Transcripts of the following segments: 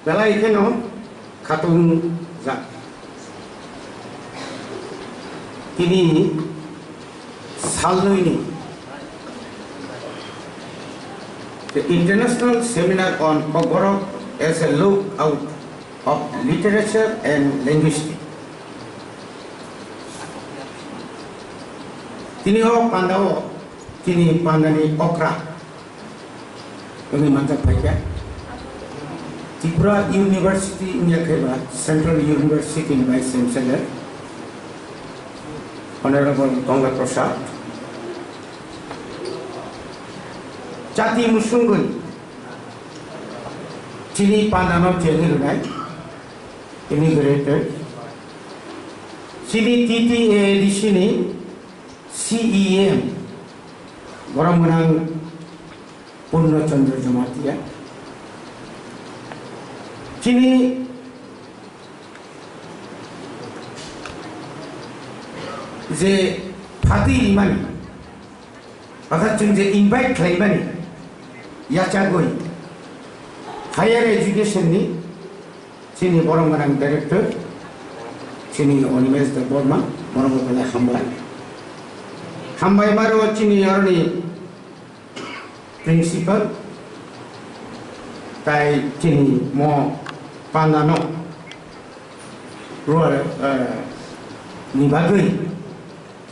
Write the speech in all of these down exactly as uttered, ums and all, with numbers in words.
Belai kheno khatung jak. Tini salnwini the International Seminar on Kokborok as a Look Out of Literature and Linguistics. Tini o pandao, tini pandani okra. Wngwi manjak phaikha. Tripura University wngya khe ba Central University ni Vice Chancellor Honorable Ganga Prasad. Chati musungwi chini pandano chengwi rwnai, immigrated. Chini T T A A D C ni C E M, borok gwnang Purno Chandra Jamatia. Chini je phatwi rimani, orthat chwng je invite khlaimani, yachagwi higher education ni chini borok gwnang director, chini Animesh Debbarma, borok belai hambai. Hambai maro chini aroni principal, tai chini mo pandano ruar, eh, ni bagwi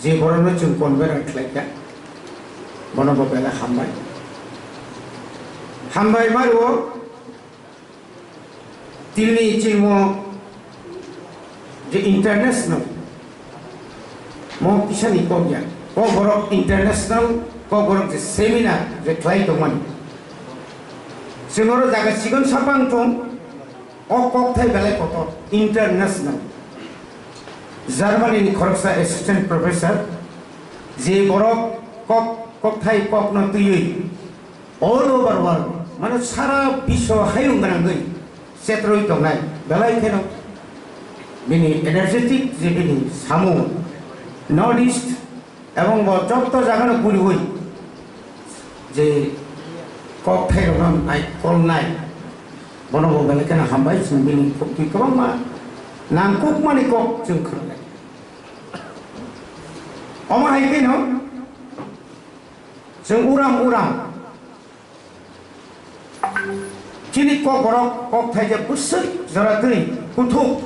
je borokno chwng convert khlaikha, bono bo belai hambai. Hambai maro Tini chini mo je international, mo kisani kok ya, Kokborok international, Kokborok je seminar je khlai tongmani. Chwng oro jaga chikon sapang tong, o kokthai belai kotor, international. Germany ni khoroksa assistant professor, je borok kok, kokthai kokno twiwi all over world, mane sara biswa hayung gwnangwi chetrwi tongnai, belai kheno bini energetic je bini samung, North East ebong bo jotto jagano puriwi je kokthai rokno nai kolnai, bono bo belai kheno hambai, chwng bini khukti kwbangma nangkukmani kok chwng khwnai. Omo hai kheno chwng uram uram Chini Kokborok kokthai je bwswk jora twi kuthuk.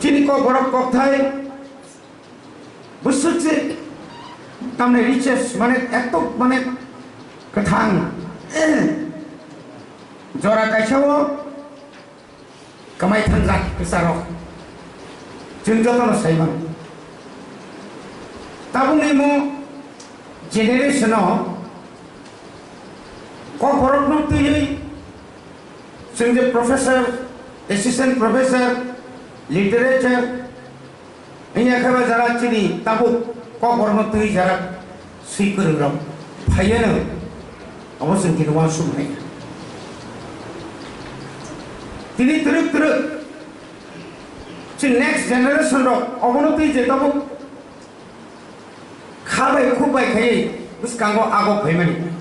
Chini Kokborok kokthai bwswk je tamni richest, mane etok mane kwthang. Jora kaisa o Kwmai thangjak kwcharok. Chwng jotono sai mano. Tabukni mo generation-o Kokborokno twiwi chwng je professor, assistant professor, literature, Wngya khe ba jara chini tabuk Kokborokno twi jara swi kwrwng rok phaiya no, obo chwng khe uansuk nai. Tini twrwk twrwk chini next generation rok obono twi je tabuk kha bai khuk bai khaiwi bwskango agok phaimani.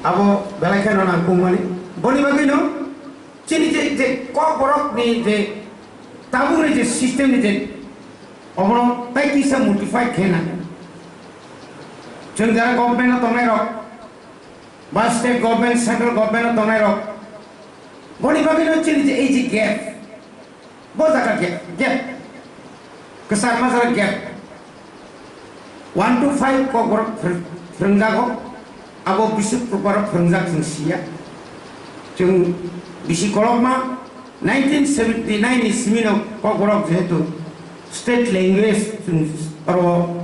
Abo belai kheno nangkukmani. Boni bagwino Chini je, je Kokborok ni je tabuk ni je system ni je obono tai kisa modify khe nang. Chwng jara government o tongnai rok, ba state government, central government o tongnai rok, boni bagwi no chini je ei je gap, bo jaga gap, gap. Kwchar majra gap. One to five Kokborok phr-, phrwngjago. Abo bisi proper phrwngjak chwng siya. Chwng bisi kolokma nineteen seventy nine ni simino Kokborok jehetu state language chwng oro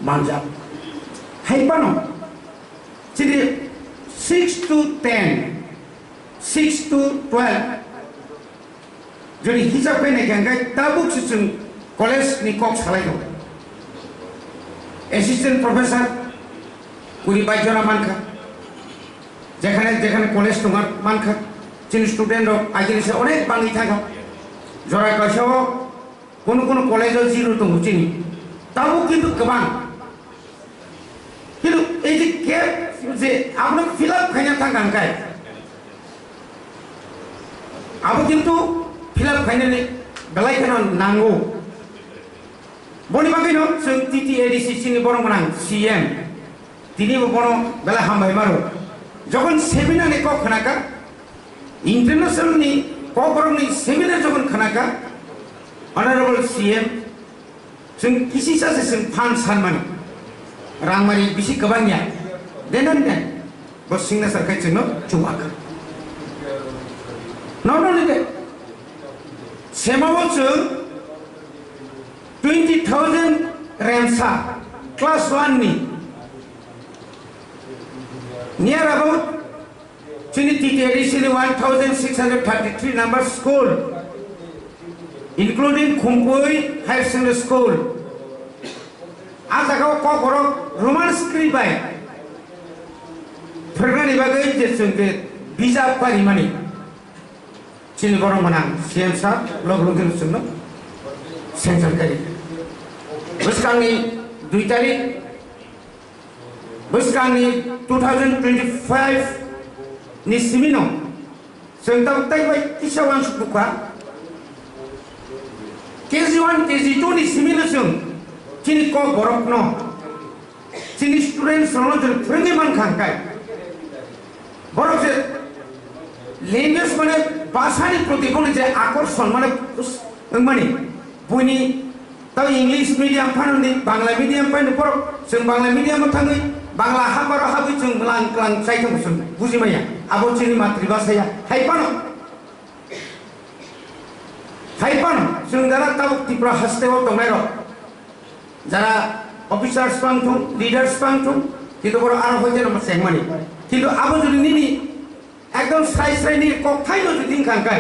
manjak. Hai phano chini six to ten, six to twelve, Jodi hisab khe naikha, hwnkhe tabuk se chwng college ni kok salai tongo. Assistant professor kuri bai jora mankha. Jekhane, jekhane college tongo mankha. Chini student rok agini se onek bangwi thango. Jora kaisa o kono kono college o zero tongo chini. Tabuk kintu kwbang. Kintu ei je gap je abono fill up khaina thang kang kai. Abo kintu fill up khainani belai kheno nango. Boni bagwino chwng T T A D C chini borok gwnang C M, tini bo bono belai hambai maro. Jokon seminar ni kok khnaka, international ni kok borok ni seminar jokon khnaka, Honorable C M, chwng kisisa se chwng phan sanmani. Rangmari bisi kwbang ya. Denan den. Bo signature khai chwngno chuwak. No, no, no, de. Semao chwng twenty thousand remsa class one ni. Near about chini T T A D C ni one thousand six hundred thirty-three number school, including Khumpui Higher Secondary School. A jaga o Kokborok Roman script bai phwrwngnani bagwi je chwng je bijap parimani. Chini borok gwnang C M sir log log chwngno sanction kari. Bwskangni dui tarik, bwskangni two thousand twenty-five ni simino chwng tabuk tei bai kisa uansuk bukha. K G one, K G two ni simino chwng chini Kokborokno, chini students rokno chwng phwrwngwi mankha hwnkhe. Borok je language mane bhasani proti boni je akorson mane wngmani, buini tei English medium phano di, Bangla medium phano borok chwng Bangla medium o thangwi Bangla habaro habwi chwng mwlang klang chai tongo chwng buji maya. Abo chini matribhasha ya. Hai phano, hai phano chwng jara tabuk Tripura haste o tongnai rok, jara officers bang thung, leaders bang thung, kintu borok aro hoite no chengmani. Kintu abo jodi nini ekdom srai srai ni kok thai no jodi wngkha hwnkhe,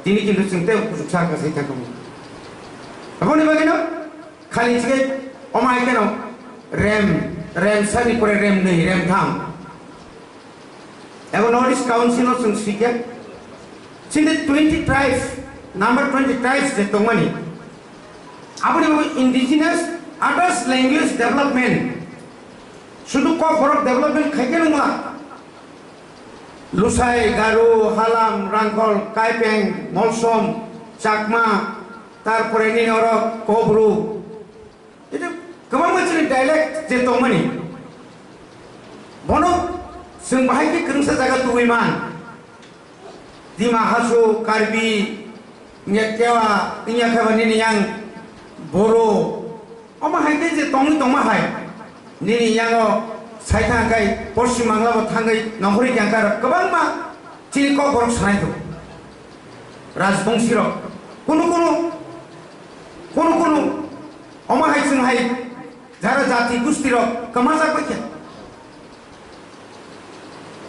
tini kintu chwng tei kuchuk sa kwsai thangkhamu. Aboni bagwi no khali chikhe omo hai kheno rem, rem sani pore rem nwi, rem tham. Abo North East Council no chwng sikya. Chini twenty tribes, number twenty tribes je tongmani. Aboni bagwi indigenous others language development. Sudu Kokborok development khaikhe nungla. Lusai, Garo, Halam, Rangkhol, Kaipeng, Molsom, Chakma, tarpore nini oro Kobru. Itu kwbangma chini dialect je tongmani. Bono chwng bahai khe kwrwngsa jaga tubui man. Dima Hasao, Karbi, wngya Kewa, wngya khe ba nini yang Boro. Omo hai khe je tongwi tongma hai. Nini yango sai thang khai Poschim Bangla bo thangwi nongkhorwi khe angkar kwbangma chini Kokborok sanai tongo. Rajbongsi rok. Kunu kunu, kunu kunu omo hai chwng hai jara jati gusti rok kwmajak bai khe.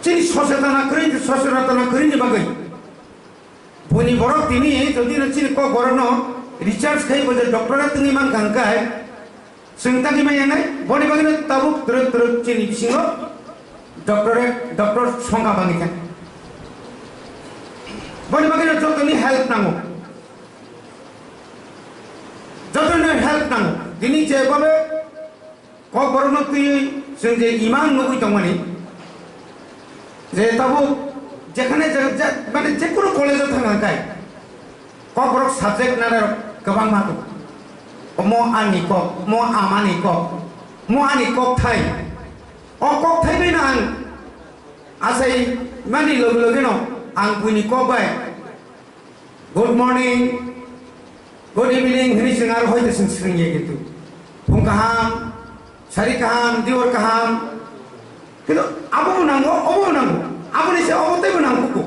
Chini sosetana kwrwi, sosetana kwrwini bagwi. Buini borok tini, jodi no chini Kokborok no research khai bo je doctorate tungwi mankha hwnkhe, chwng tangwi maya nai, boni bagwi no tabuk twrwk twrwk chini bisingo doctorate, doctor songkha bangwi kha. Boni bagwi no jotoni help nango. Jotoni help nango. Tini je babe Kokborokno twiwi chwng je imang nugwi tongmani, je tabuk jekhane je, je, mane jekunu college-o thangna kai, Kokborok subject nanarok kwbangma tongo. Omo ani kok, mo amani kok, mo ani kokthai. O kokthai bai no ang asai mani logi logi no ang buini kok bai Good morning, good evening hwnwi chwng aro hoite chwng swrwngya kintu. Phung kaham, sari kaham, dior kaham. Kintu abo bo nango, obo bo nango. Aboni se obo teibo nangkukgo.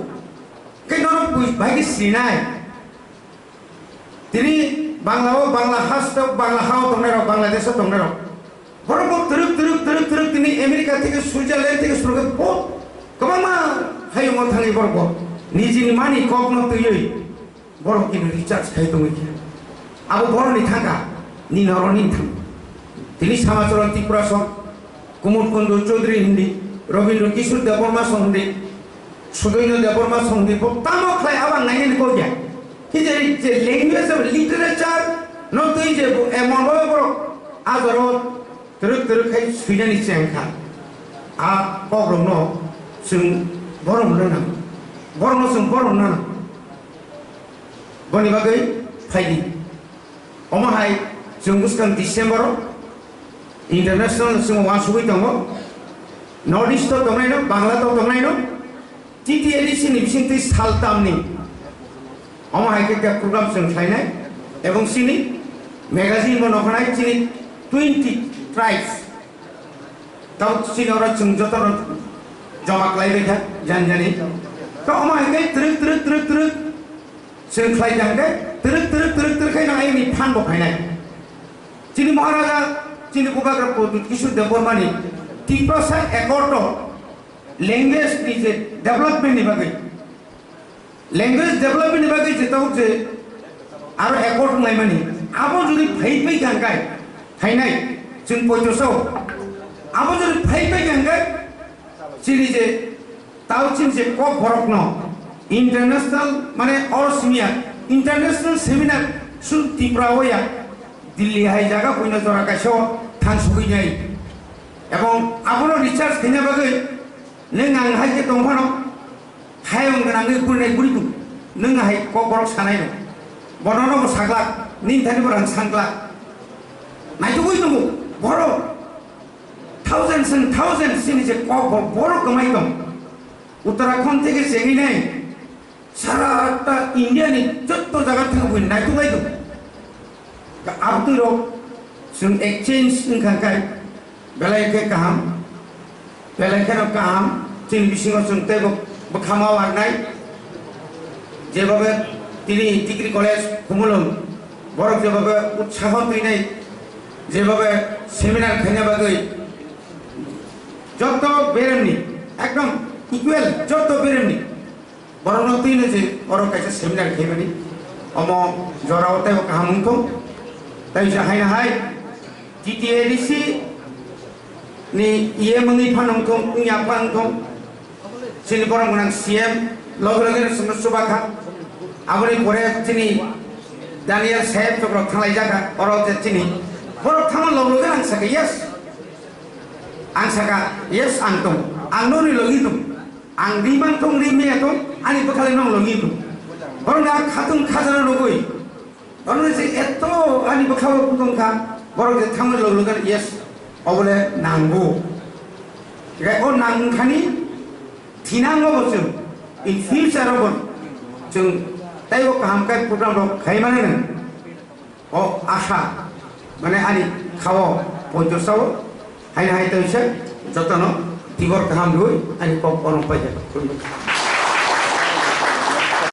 Khe nono bui-, bai khe sinai. Tini Bangla o, Bangla haste o, Bangla ha o tongnai rok, Bangladesh o tongnai rok. Borok bo twrwk, twrwk, twrwk, twrwk tini America theke, Switzerland theke, suru khe bo kwbangma hayungo thangwi borok bo nijini mani kokno twiwi borok kini recharge khai tongwi khe. Abo borokni thangkha, nini oro nini thang. Tini Samacharan Tripura song, Kumud Kundu Chaudhary hindi, Rabindra Kishore Debbarma song hindi, Sudoino Debbarma song hindi, bo tamo khlai abo ang nainani kok ya. Khe je, je language of literature no twi je bo emon borok ajaro Twrwk twrwk khai swinani chengkha. A kokrokno Chwng borom rwna, borokno chwng borom rwna. Boni bagwi phaidi. Omo hai chwng bwskang December o international chwng uansugwi tongo. North East o tongnaino, Bangla o tongnaino, T T A D C ni bisingtwi saltamni. Omo hai khe khe program chwng khlainai, ebong chini magazine bo nokhanai chini twenty tribes. Tamo chini oro chwng jotono joma khlaibai kha, jani jani. To omo hai khe twrwk, twrwk, twrwk, twrwk chwng khlai kha hwnkhe twrwk, twrwk, twrwk, twrwk khe nang ayini phan bo phainai. Chini Maharaja, chini Bubagra Pradyut Kishore Debbarmani Tiprasa Accord o language ni je development ni bagwi, language development ni bagwi je tabuk je aro accord wnglaimani, abo jodi phai phai kha hwnkhe, phainai chwng poito sao, abo jodi phai phai kha hwnkhe, chini je tao chini je kok borokno international, mane, oro simiya international seminar sum Tripura o ya, Delhi hai jaga buino jora kaisa o thang sugwi nai. Ebong abono research khaina bagwi nwng ang hai khe tong phano, hai wng gwnangwi burinai buri tong, nwng hai kok borok sanai no, bono no bo saglak, nini thani bo rang sanglak. Naitugwi tongo borok, thousands and thousands chini je kok borok, borok kwmai tong. Uttarakhand theke chengwi nai, sara ta India ni jotto jaga thang bui naituk lai tongo. Ka abtwi rok chwng exchange wngkha kai, belai khe kaham, belai kheno kaham, chini bisingo chwng teibo bwkhama warnai. Jebabe tini Degree College Khumulwng, borok jebabe utsaho twinai, jebabe seminar khaina bagwi jotto beremni, ekdom equal jotto beremni. Borokno twino je oro kaisa seminar khaimani, omo jorao teibo kaham wngthung. Tei je haino hai T T A D C ni E M wngwi phano wngthung, wngya phano wngthung. Chini borok gwnang C M loge loge no chwngno chuba kha. Aboni pore chini Daniel Saib chokro thanglai jakha, oro je chini borok thangma loge loge ang sakha yes. Ang sakha yes, ang tong, ang noni logi tong. Ang ri mang tong, ri meya tong, ani bwkhale nong logi tong. Borok na khatung khajana nugui. Borok je eto ani bwkhao tong kha, borok je thangwi log logan yes, obole nangbo. Ga o nang khani thinango bo chwng, in future bo chwng taibo kaham kai program rok khai mane nang. O asa, mane ani khao poito sao, haino hai tongsa jotono tibor kaham rwi ani kok orong paijak.